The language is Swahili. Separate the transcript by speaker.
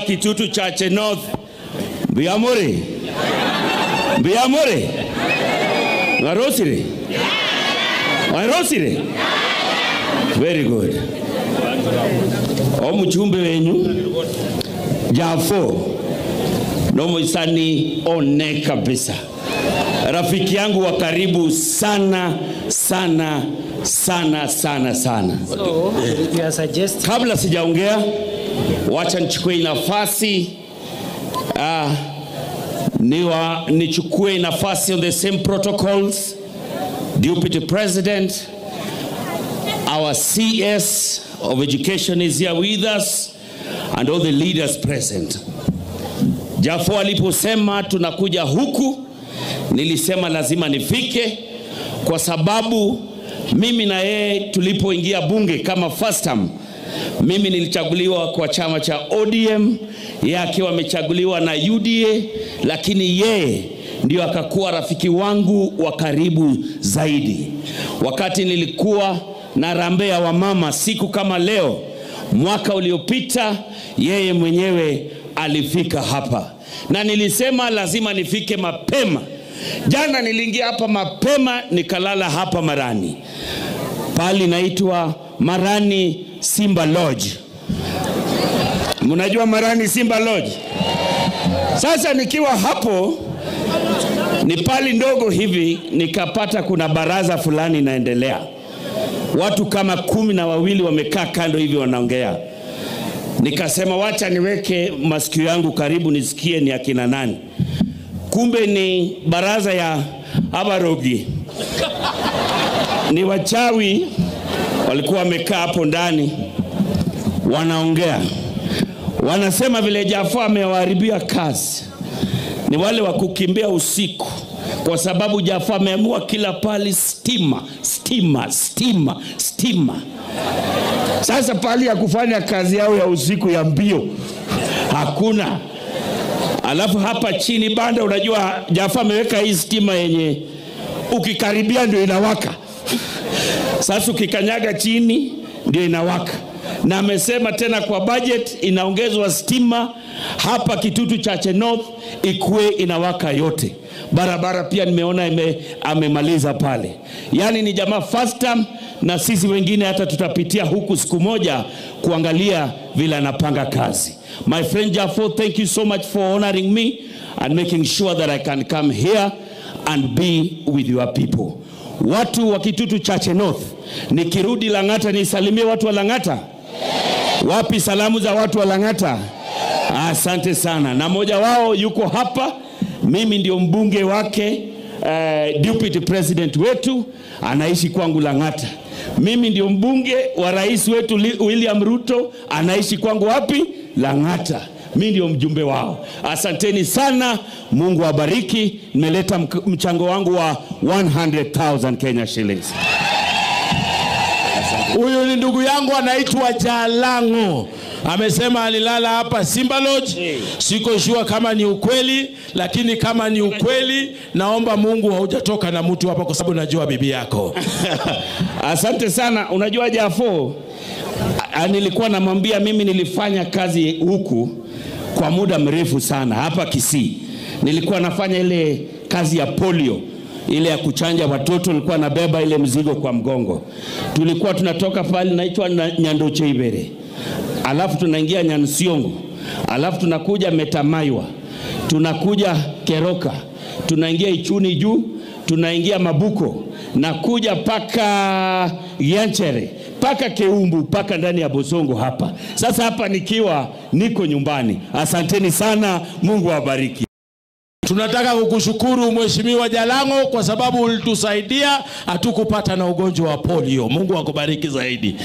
Speaker 1: Kitutu Chache North. Biamore. Biamore. Warosire. Warosire. Very good. Omuchumbe wenyu Jafo nomoisani one kabisa. Rafiki yangu wa karibu sana sana sana sana sana.
Speaker 2: So, you are suggesting...
Speaker 1: Kabla sijaongea, wacha nichukue nafasi nichukue nafasi on the same protocols. Deputy President, our CS of Education is here with us and all the leaders present. Jafo aliposema tunakuja huku, nilisema lazima nifike kwa sababu mimi na yeye tulipoingia bunge kama first term, mimi nilichaguliwa kwa chama cha ODM, yeye akiwa amechaguliwa na UDA, lakini yeye ndio akakuwa rafiki wangu wa karibu zaidi. Wakati nilikuwa na rambea wa mama siku kama leo mwaka uliopita, yeye mwenyewe alifika hapa. Na nilisema lazima nifike mapema. Jana niliingia hapa mapema, nikalala hapa Marani. Pali inaitwa Marani Simba Lodge. Mnajua Marani Simba Lodge? Sasa nikiwa hapo, ni pali ndogo hivi, nikapata kuna baraza fulani inaendelea. Watu kama 12 wamekaa kando hivi wanaongea. Nikasema wacha niweke masikio yangu karibu nisikie ni akina nani. Kumbe ni baraza ya Abarogi. Ni wachawi walikuwa wamekaa hapo ndani wanaongea. Wanasema vile Jafo amewaharibia kazi. Ni wale wa kukimbia usiku kwa sababu Jafo ameamua kila pali stima, stima, stima, stima. Sasa pali ya kufanya kazi yao ya usiku ya mbio hakuna. Alafu hapa chini banda, unajua Jafo ameweka hii stima yenye ukikaribia ndio inawaka. Sasa ukikanyaga chini ndio inawaka. Na amesema tena kwa budget inaongezwa stima hapa Kitutu Chache North ikue inawaka yote. Barabara pia nimeona amemaliza pale. Yani ni jamaa first term, na sisi wengine hata tutapitia huku siku moja kuangalia vile anapanga kazi. My friend Jafo, thank you so much for honoring me and making sure that I can come here and be with your people. Watu wa Kitutu Chache North, nikirudi Lang'ata nisalimie watu wa Lang'ata. Wapi salamu za watu wa Lang'ata? Asante sana. Na mmoja wao yuko hapa, mimi ndio mbunge wake, deputy president wetu, anaishi kwangu Lang'ata. Mimi ndio mbunge wa rais wetu William Ruto, anaishi kwangu wapi? Lang'ata. Mimi ndio mjumbe wao. Asanteni sana, Mungu awabariki. Nimeleta mchango wangu wa 100,000 Kenya shillings.
Speaker 3: Huyu ni ndugu yangu anaitwa Jalango. Amesema alilala hapa Simba Lodge. Siko sure kama ni ukweli, lakini kama ni ukweli, naomba Mungu haujatoka na mtu hapa kwa sababu najua bibi yako.
Speaker 1: Asante sana. Unajua Jafo, nilikuwa namwambia mimi nilifanya kazi huku kwa muda mrefu sana hapa Kisii. Nilikuwa nafanya ile kazi ya polio, ile ya kuchanja watoto, nilikuwa nabeba ile mzigo kwa mgongo. Tulikuwa tunatoka pale naitwa Nyandoche Ibere. Alafu tunaingia Nyansiongo, alafu tunakuja Metamaywa, tunakuja Keroka, tunaingia Ichuni juu, tunaingia Mabuko, na kuja paka Yanchere, paka Keumbu, paka ndani ya Bosongo hapa. Sasa hapa nikiwa niko nyumbani. Asanteni sana, Mungu awabariki.
Speaker 3: Tunataka kukushukuru Mheshimiwa Jalango kwa sababu ulitusaidia hatukupata na ugonjwa wa polio. Mungu akubariki zaidi.